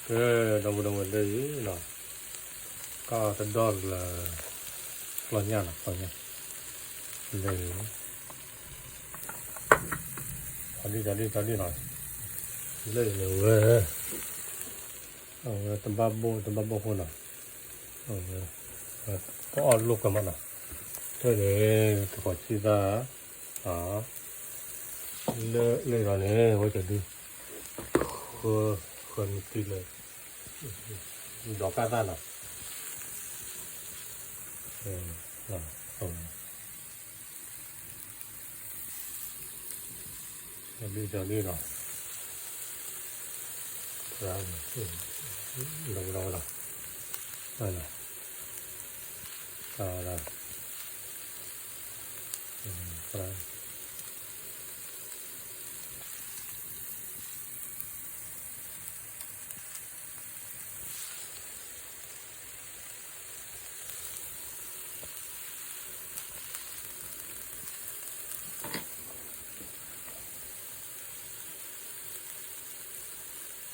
ကဲ, ဒီပုၢ်ဒီဝဲၢ်လၢအံၤနီၤ, ကၢ်တဒီလၢ ကျီၢ်ညၣ်နီၤ, ကျီၢ်ညၣ်, လၢအံၤ, တဒ်တဒ်တဒ်နီၤ, လၢအံၤန့ၣ်ဝဲ, အဝဲတဘၣ်ဘိၣ်တဘၣ်ဘိၣ်ဖိနီၤ, အဝဲ, ကအီၣ်လိၣ်ကမၣ်နီၤ, တၢ်န့ၣ်, တခီဆံသၣ်, လၢလၢအံၤလီၤန့ၣ် အဝဲကဒု ဃၢ, ဃၢမံၤတံၢ်လၢ ဒီးကၢ်သၣ်နီၤ, ဒ်သိးဒ်နီၤ, ဒီးဒီးဒီ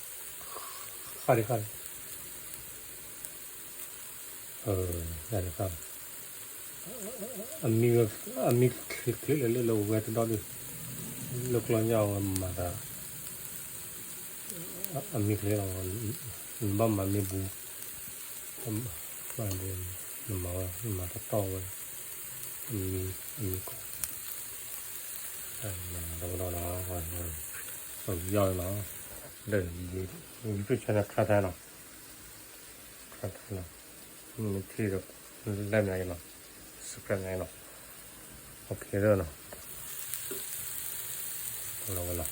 း, ဒီးဒီး ဃၣ်ဒံးဃၣ်ဒံး, အမံၤ, အမံၤချ့ချ့လၢလၢလၢဝဲတဒီဒု, လၢကျီၢ်ညၣ်ဝဲမၤသး, အမံၤချ့လီၤ, နဘၣ်မၤမ့ၢ်ဘူး, နမၤဝဲ, နမၤတတီၢ်ဝဲ, အမံၤ, အမံၤကီး, ဒီးဒီးဒီး, ပယီၤနီၤ, လၢ YouTube channel ခါထဲနီၤ, ခါထဲနီၤ, မ့ၢ်ထံၣ်ဒီး like မးနီၤ, subscribe မးနီၤ, OK လီၤနီၤ, လီၤဝဲလီၤ.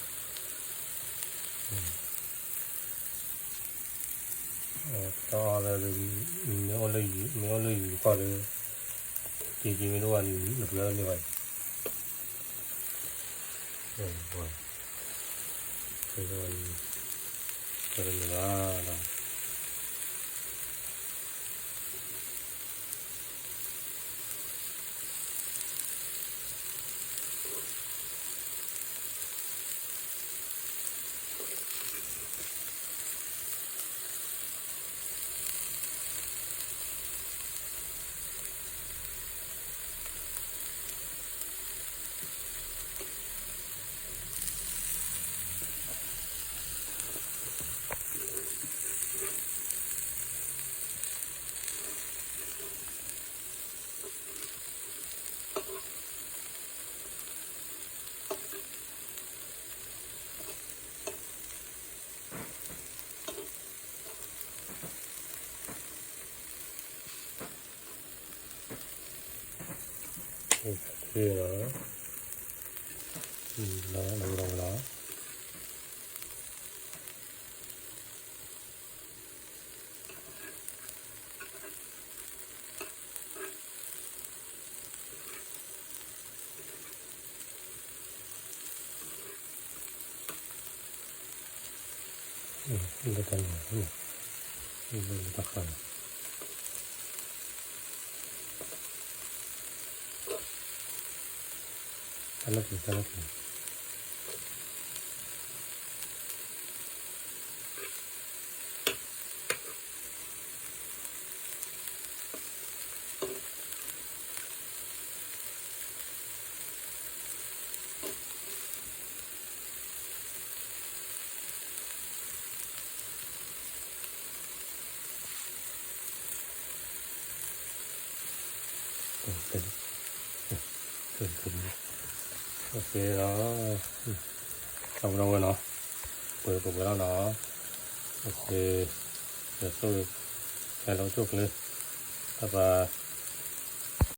တၢ်အီၣ်လၢ, မ့ၢ်အိၣ်လၢယံၤ, မ့ၢ်အိၣ်လၢယံၤကီၢ်ဒီး, က့ၤက့ၤမ့ၢ်တအိၣ်ဘၣ်န့ၣ် နပှဲၤအီၣ်န့ၢ်ဘၣ်အံၤ, ပှဲၤအီၣ်န့ၢ်ဘၣ်, လီၤ, လီၤလီၤလီၤ. လၢတၢ်န့ၣ်, လၢတၢ်ဃၢ်န့ၣ်, တၢ်လၢပျၢၤ တၢ်လၢပျၢၤ. သးဝဲနီၤ, ပှဲၤပှဲၤလီၤနီၤ, ယဆိၣ်ဂ့ၤ, ဟဲလီၤဆိၣ်ချ့, တၢ်ပှၤ